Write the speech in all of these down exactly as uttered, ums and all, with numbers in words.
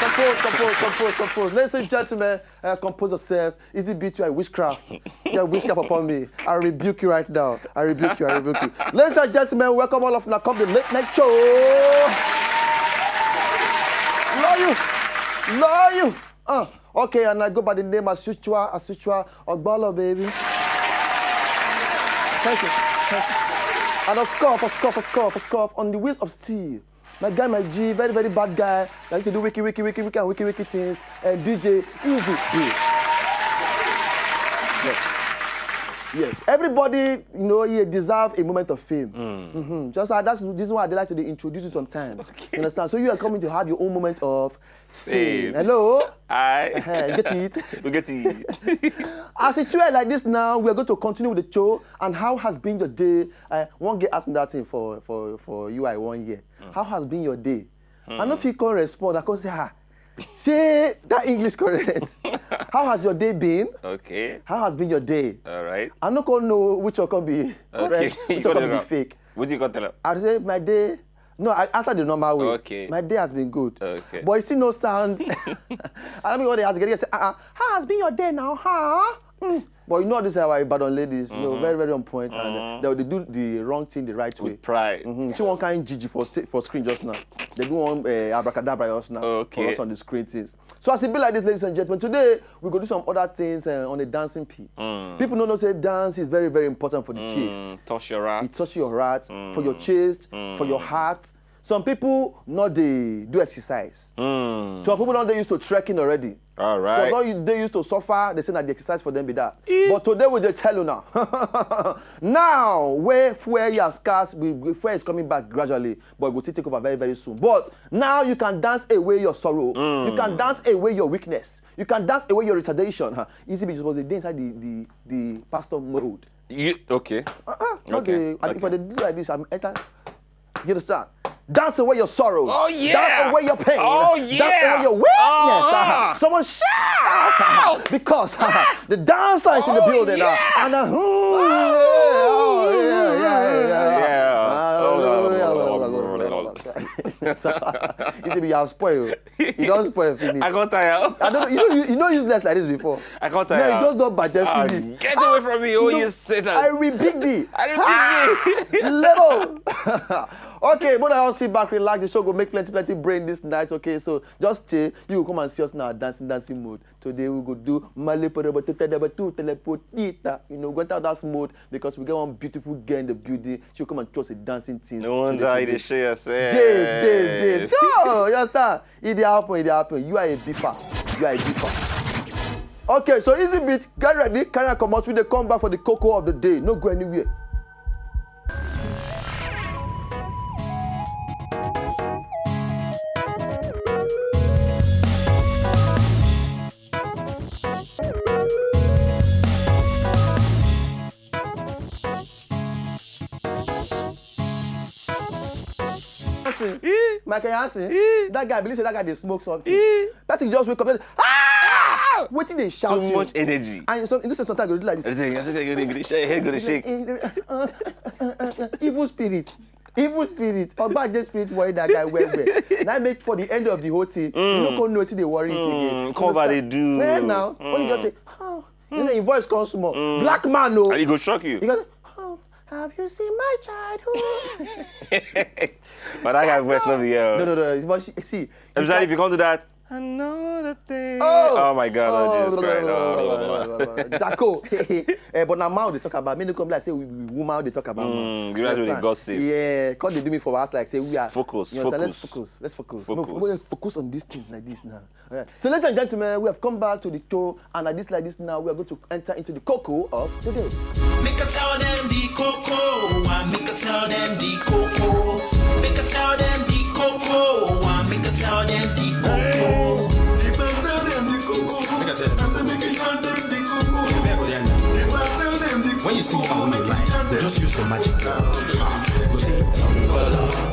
Compose, compose, compose, compose. Ladies and gentlemen, uh, compose yourself. Easy beat, you are witchcraft. You are witchcraft upon me. I rebuke you right now. I rebuke you. I rebuke you. Ladies and gentlemen, welcome all of now. Come the late night show. Love you. Love you. Uh, okay, and I go by the name Asuchua, Asuchua Ogbalo, baby. Thank you. Thank you. And of course, of course, of course, of course, on the wheels of steel. My guy, my G, very, very bad guy. I used to do wiki, wiki, wiki, wiki, and wiki, wiki things. And D J Easy B. Yes. Yes. Everybody, you know, you deserve a moment of fame. Mm-hmm. Just uh, that's this is why I like to introduce you sometimes. Okay. You understand? So you are coming to have your own moment of fame. Hello? Hi. Uh-huh, you get it? We get it. As it's like this now, we are going to continue with the show. And how has been your day? Uh, one girl asked me that thing for, for, for U I one year. Mm. How has been your day? Mm. I no fit come respond. I come say, ah, say that English correct. How has your day been? Okay. How has been your day? All right. I no come know which one come be correct, which one come be fake. What do you come tell her? I say, my day. No, I answer the normal way. Okay. My day has been good. Okay. But you see no sound. I don't know what they ask again. Say, uh-uh. How has been your day now? Huh? Mm. But you know this our Ibadan ladies, you know, very, very on point, and uh, they, they do the wrong thing the right way. With pride. Mm-hmm. See one kind Gigi for sta- for screen just now. They do one uh, abracadabra just now for us on the screen things. So as it be like this, ladies and gentlemen, today we go do some other things uh, on the dancing P. Mm. People don't know say dance is very, very important for the chest. Touch your heart. It touches your heart for your chest, for your heart. Some people not they do exercise. Mm. Some people don't they used to trekking already. All right. So now you, they used to suffer. They say that the exercise for them be that. But today we just tell you now. Now where fuel your scars, we, we- fuel is coming back gradually, but we will still take over very, very soon. But now you can dance away your sorrow. You can dance away your weakness. You can dance away your retardation. Huh? Easy be supposed to dey inside the the the pastor mode. You okay? Uh-uh. Okay. Not the, and if I dey do like this, I'm enter. You understand? Dance away your sorrow. Oh yeah. Dance away your pain. Oh yeah. Dance away your weakness. Uh-huh. Someone shout because the dancer is in the building. Yeah. And uh, oh yeah, yeah, yeah, yeah. Yeah. So, you see me, you have spoiled. You don't spoil finish. I got tired. I don't. You know, you, you know, useless like this before. I got tired. No, you just don't budget finish. Get away from me, oh you Satan! I rebuke thee. I rebuke thee. Level. Okay, but I don't sit back, relax. The show go make plenty, plenty brain this night. Okay, so just stay. You go come and see us now, dancing, dancing mode. Today we go do Malepo Roboto Telepo Telepo Tita. You know, go out that mode because we get one beautiful girl in the building. She'll come and trust a dancing thing. No wonder you dey show yourself. James, James, James. No, you understand? It dey happen, it dey happen. You are a beeper. You are a beeper. Okay, so easy beat. Get ready. Carry come out. We dey come back for the cocoa of the day. No go anywhere. Michael Jansen, that guy believe say that guy dey smoke something. Person just wake up, ah! Wetin dey shout you? Too much energy. And so this is sometimes go do like this. Everything, everything, everything, everything, head go dey shake. Evil spirit. Evil spirit, Ogbanje spirit worry that guy well well. Now make for the end of the whole thing, you no go know wetin dey worry it again. Cover dey do. Well now, when you just say, oh, you say him voice come small. Black man o. And he go shock you. He go say, oh, have you seen my childhood? But that guy voice no be here. No, no, no. But see, especially if you come to that. Another thing. Oh! Oh my God, Lord Jesus Christ. Oh, blah, blah, blah. Jacko. Eh, but now man dey talk about, me no come be like say we, we woman dey talk about man. Mm, give us the Understand? Gossip. Yeah, come dey do me for us like say we are. Focus, You understand? Let's focus. Focus. Let's focus. Focus. Move, move, focus on this thing like this now. All right. So, ladies and gentlemen, we have come back to the show, and at this like this now, we are going to enter into the cocoa of the day. Make I tell them the cocoa, I make I tell them the cocoa. Make I tell them the cocoa, I make I tell them the cocoa. Make I tell them the cocoa. I say make I tell them the cocoa. Make I tell them the cocoa. When you see how you like, just use the magic. Go say,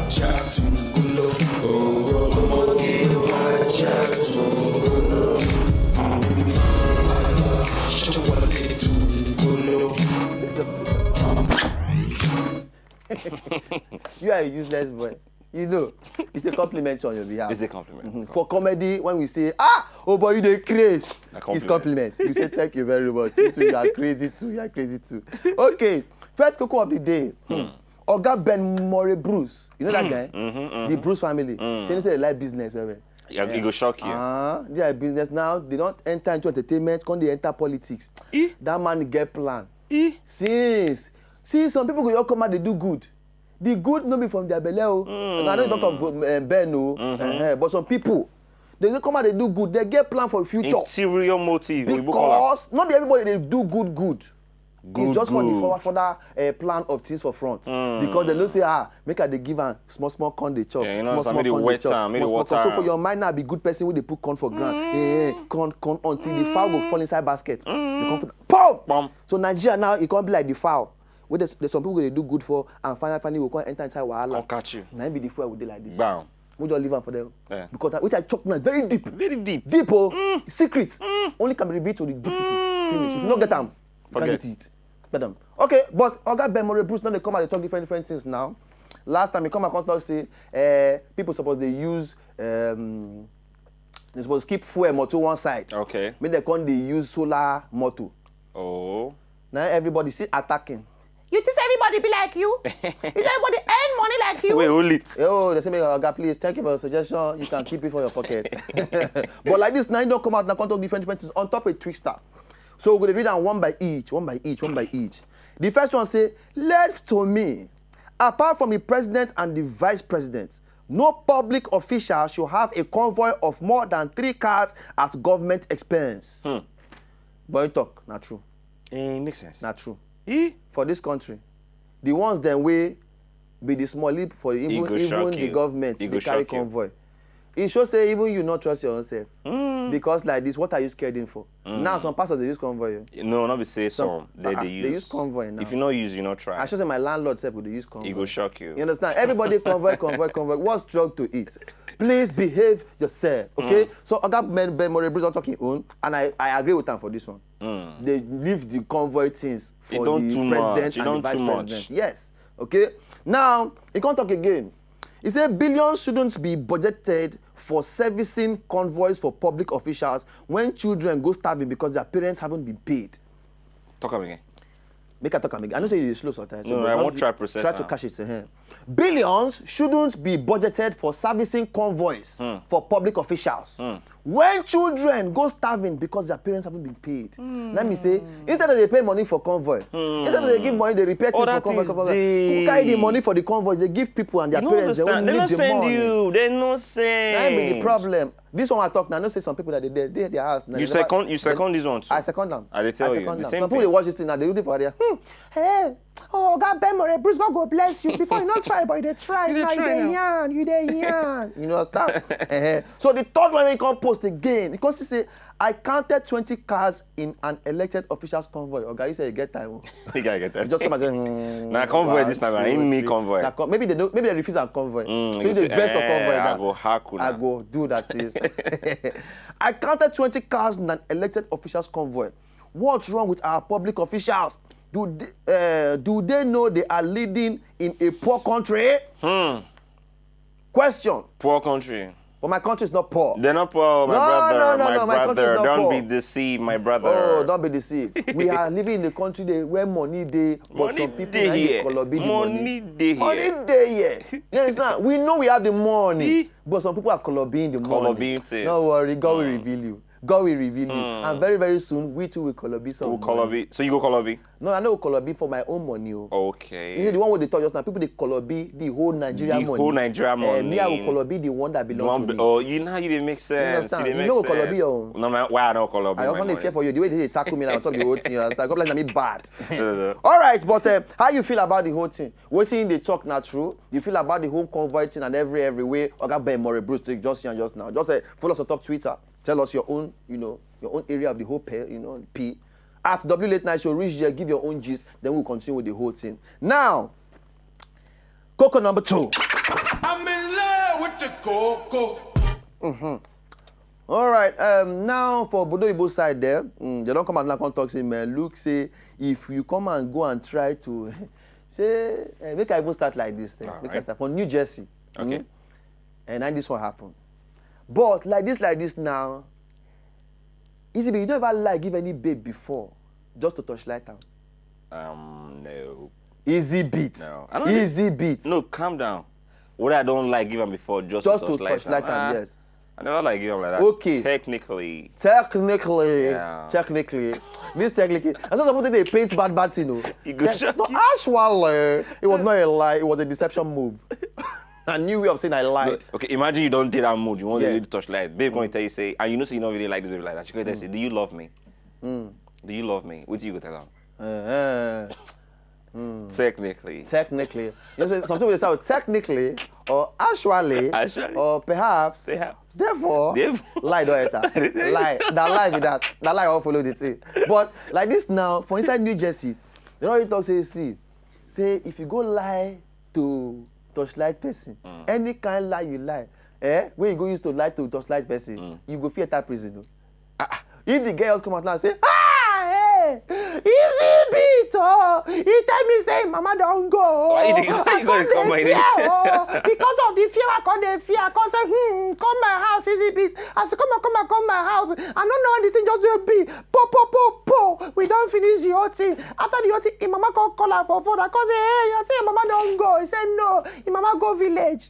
You are a useless boy. You know, it's a compliment on your behalf. It's a compliment. Mhm. For comedy, when we say, "Ah, oh boy, you dey craze," A it's compliment. Compliment. You say, "Thank you very much. You too, you are crazy too. You are crazy too." Okay, first cocoa of the day. Hmm. Oga Ben Murray Bruce. You know that guy? The Bruce family. Say they like business. Well, well. Yeah, it go shock you. Ah, they are business now. They don't enter into entertainment. Come they enter politics. That man get plan. Since see some people go just come out they do good. The good no be from their belle o. And I don't talk of uh, Ben o. Uh-huh. But some people they dey come out they do good. They get plan for the future. Interior motive. Oyibo call am. Because not be everybody they do good good. Good, It's just for the good. forward for that uh, plan of things for front. Because they know say ah make I dey give am small small corn dey chop. Yeah, you know, Small so small make they corn dey wet chop. am, make they Small small water corn. So for am. Your mind now be good person wey dey put corn for ground. Eh, corn corn until the fowl go fall inside basket. They come put pom. Pom. So Nigeria now e come be like the fowl. Wey there's, there's some people wey dey do good for and finally finally we come enter inside wahala. Come catch you. Na im be the fowl we dey like this. Bam. We just leave am for there. Yeah. Because which I talk now very deep. Very deep. Deep o. Secret. Only can be revealed to the deep people. Finish. If you no get am, you can't Forget. Get it. Get am. Okay, but Oga Ben Murray Bruce now they come out they talk different different things now. Last time he come and come talk say eh, people suppose dey use um, they suppose keep fuel motor one side. Okay. Make dem come dey use solar motor. Oh. Now everybody see attacking. You think everybody be like you? Is everybody earn money like you? Wait, hold it. Oh, they say, "Oga, please, thank you for your suggestion. You can keep it for your pocket." But like this, now you don't come out and come talk different different things on top of Twister. So we're gonna read them one by each, one by each, one by each. The first one say, "Left to me, apart from the president and the vice president, no public official should have a convoy of more than three cars at government expense." Boy talk, not true. Eh, it makes sense. Not true. Eh? For this country, the ones dem wey be the small leap for even go even shock the you. government E dey go carry shock you. Convoy. E show say even you no trust your own self. Because like this, what are you scared for? Now some pastors dey use convoy. Oh. No, not be say some. They, Ah, they they use. Use convoy now. If you not use, you not try. I should say my landlord sef go dey use convoy. It go shock you. You understand? Everybody convoy, convoy, convoy. What's drug to eat? Please behave yourself, okay? So Oga Ben Ben Murray Bruce don talk him own, and I, I agree with am for this one. They leave the convoy things It for don't the too president much. It and don't the vice too much. President. Yes, okay. Now he can't talk again. He said billions shouldn't be budgeted for servicing convoys for public officials when children go starving because their parents haven't been paid. Talk am again. Make I talk am again. I know say you dey slow sometimes. No, but I just wan try process Try to am. Catch it. Uh-huh. Billions shouldn't be budgeted for servicing convoys Hmm. for public officials. When children go starving because their parents haven't been paid, let me say, instead of they pay money for convoy, instead of they give money, they repair things Other for convoy. things Convoy. dey. Who carry the money for the convoy? They give people and their You no parents. They understand. Only They no need the send money. You. They no send. That be the problem. This one I talk now. I know say some people that they they their house. Now, You they never- second. You second this one too. I second them. I dey tell I you, second the them. same Some people thing. They watch this thing now. They do it for their hmm. Hey, oh God, Ben Murray, Bruce, God go bless you. Before you not try, but they try. You dey Now, try you dey now. yarn, you dey yarn. You know what I'm? Eh, so the third one we come post again. You come see say I counted twenty cars in an elected officials convoy. Okay, you say you get time. Oh. You gotta get that. Just come and say, hmm, Nah, convoy one, this time, two, eh, me three. convoy. Nah, con- maybe they don't. Maybe they refuse and convoy. Mm, So you if they say, best for eh, convoy. I Now, go hack una. I go do that. Is I counted twenty cars in an elected officials convoy. What's wrong with our public officials? Do they, uh, do they know they are leading in a poor country? Hmm. Question. Poor country. But my country is not poor. They're not poor, my No, brother. no, no, my no, my country brother, is not don't poor. Be deceived, my brother. Oh, don't be deceived. We are living in a country dey, where money dey, but Money some people dey na here. dey kolobi the Money money. dey here. Money dey here. You understand? We know we have the money, Eh? but some people are kolobiing the money. Kolobiing things. No worry, God will Mm. reveal you. God will reveal you. Mm. And very, very soon, we too will kolobi some Who money. Kolobi? So you go Kolobi? No, I no go kolobi for my own money. Oh. Okay. You see, the one wey dey talk just now, people dey kolobi the whole Nigeria The money. Whole Nigeria Eh, money. Me, I will kolobi the one that belongs One to be- me. Oh, you know how you dey make sense. understand? You dey You make know sense. Kolobi, oh. No, man, why I don't Kolobi? I My only money? Fear for you. The way they dey tackle me now, I talk the whole thing. You understand? God bless me bad. No, no, no. All right, but uh, how you feel about the whole thing? Wetin dey talk na true. You feel about the whole convoy thing and every every way. Oga Ben Murray Bruce take just yarn just now. Just uh, follow us on top Twitter. Tell us your own, you know, your own area of the whole pay, you know, P. At W Late Night Show, reach there, give your own gist. Then we'll continue with the whole thing. Now, coco number two. I'm in love with the coco. All right. Um, now for Bodo Ibo side there, mm, they don't come out now come talk say, man, look, say if you come and go and try to say, eh, make I even start like this thing. All Make I right. Start from New Jersey. Okay. Mm. And now this one happen. But like this, like this now, easy be you never lie give any babe before just to touch light am. Um, no. Easy beat. No, I don't Easy beat. No, calm down. What I don't like even before just, Just to to touch light. Touch light Ah, am, yes. I never like even like that. Okay. Technically. Technically, Yeah. technically, this technically, I saw something they paint bad bad thing. Oh. It go shock No, you. Actually, it was not a lie. It was a deception move. A new way of saying I lied. Okay, imagine you don't date that mood. You want Yes. to really touch light. Babe gonna tell you say, and you know say you don't really like this baby like that. She gonna tell you say, do you love me? Mm. Do you love me? What do you go tell her? Uh-huh. Technically. Technically, you know, so some people they say, "Oh, technically, or actually, Actually. Or perhaps." Say how? Therefore, Therefore. Lie don't enter. Lie. That lie be that. That lie all follow the thing. But like this now, for inside New Jersey, they already talk say, see, say if you go lie to touch light person, Mm. any kind lie you lie, eh, where you go use to lie to touch light person, Mm. you go fear that prison. Oh. If the girl come out now and say, ah, hey, easy beat, oh, he tell me say mama don't go. Why you dey- why you gonna come my name? Oh, because of the fear, I come dey fear. I come say, hmm, come my house, easy beat. As you come, come, come my house. I don't know anything, just do be. Po, po, po, po. We don't finish the whole thing. After the whole thing, him mama come call her for phone. I come say, hey, you say your mama don't go. He said, no, your mama go village.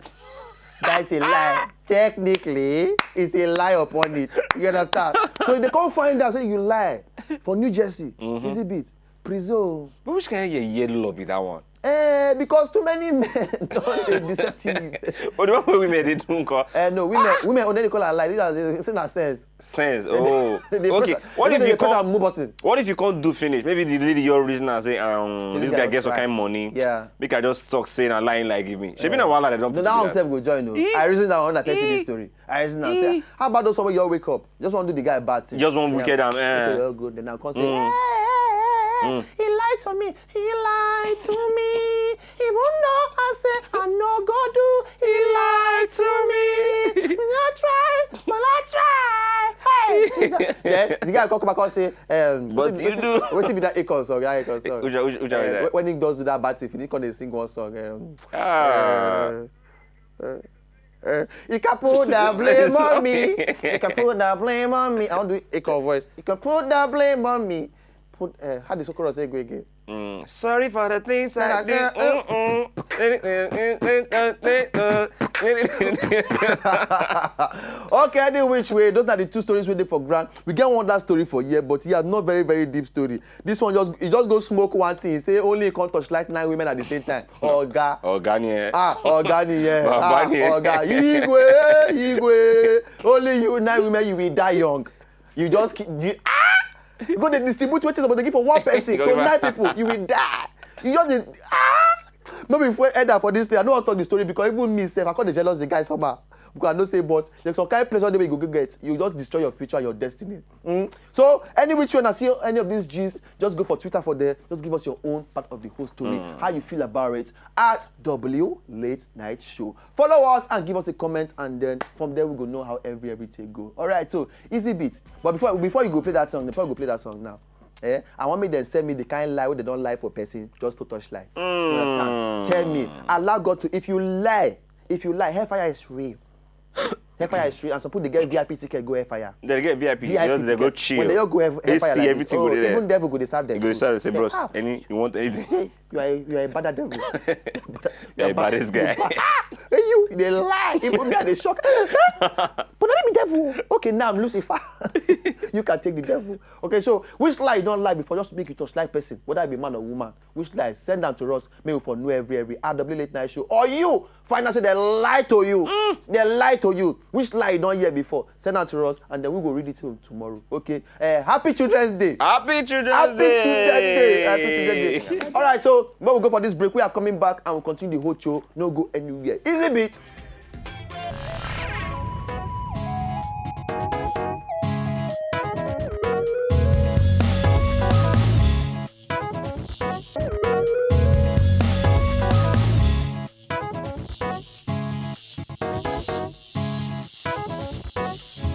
That's a lie. Technically, it's a lie upon it. You understand? So they can't find out say you lie for New Jersey. Mm-hmm. Easy beat. Prison. But which kind of yeye love be that one? Eh, because too many men don't dey deceptive. But the one wey women dey do nko. Eh, no, women, women only call her lie. These are the say na sense. Sense. Oh. They Okay. Press, What if they you press come? am move button? What if you can't do finish? Maybe the lady your reason and say, um, Say this this guy guy gets some was kind of money. Yeah. Make I just talk say na lying like give me. Shebi na wahala they don't No, put that one together. Sef go join o. Eh? I reason that one. I tell you Eh? this story. I reason that. Eh? Say, how about those some wey you wake up? Just want to do the guy bad thing. Just want Yeah. wicked am, eh. Okay, well, good. Then I come say, Mm. hey, hey, hey, hey, hey. Mm. He lied to me. He lied to me. Even though I say I no go do, he lied to me. I try, but I try. Hey, then the guy come back and say, um, But wetin- you wetin- do. Wetin be that Akon song? That Akon song. Which one- which- which one is Eh, that? When he does do that bad thing, he come dey sing one song. Um, Ah. uh, uh, uh, you can put that blame on me. You can put that blame on me. I want to do Akon voice. You can put that blame on me. Put uh, how the Sokoro say go again. Mm, sorry for the things I Nah, do. nah, Mm-mm. Okay, any which way, those are the two stories we did for grant. We get one that story for here, but he has not very, very deep story. This one just he just go smoke one thing. He say only he can't touch like nine women at the same time. Oga. Oga ni eh. Ah, Oga nìyẹn. Baba Ah, nìyẹn. Oga. Igwe, Igwe. Only you nine women, you will die young. You just keep. You, ah! You go dey distribute wetin suppose dey give for one person You go to give nine am. people. You will die. You just dey ah. No be for elder for this thing. I no wan talk the story because even me sef, I come dey jealous the guy somehow. Because I know say, but there's some kind of pleasure wey you go get. You just destroy your future and your destiny. Mm? So any which way I see any of these gist, just go for Twitter for there. Just give us your own part of the whole story. How you feel about it at W Late Night Show. Follow us and give us a comment, and then from there we go know how every everything go. All right, so easy beat. But before before you go play that song, before you go play that song now, eh, I want me them send me the kind lie wey they don't lie for person just to touch light. You understand? Tell me, allow God to. If you lie, if you lie, hellfire is real. hellfire is real, and some people dey get V I P ticket go hellfire. They get V I P. V I P Just they go ticket. chill. When they just go hev- hellfire A C, like this, everything oh, go there. Even devil go dey serve them. You go start to say, Say, "Bros, "Ah, any you want anything?" you are a, you are a bad devil. Yeah, baddest guy. Hey, you, they lie. Even me, I dey shock. But let me devil. Okay, now I'm Lucifer. You can take the devil. Okay, so which lie you don lie before? Just make you touch lie person, whether I be man or woman. Which lie? Send them to us. Make we for know every every R W Late Night Show. Or you find out say they lie to you. They lie to you. Which lie you don hear before? Send them to us, and then we go read it to tomorrow. Okay. Uh, happy Children's Day. Happy Children's Happy Day. Children's Day. Happy Children's Day. All right, so when we go for this break, we are coming back and we'll continue the whole show. No go anywhere. Easy beat.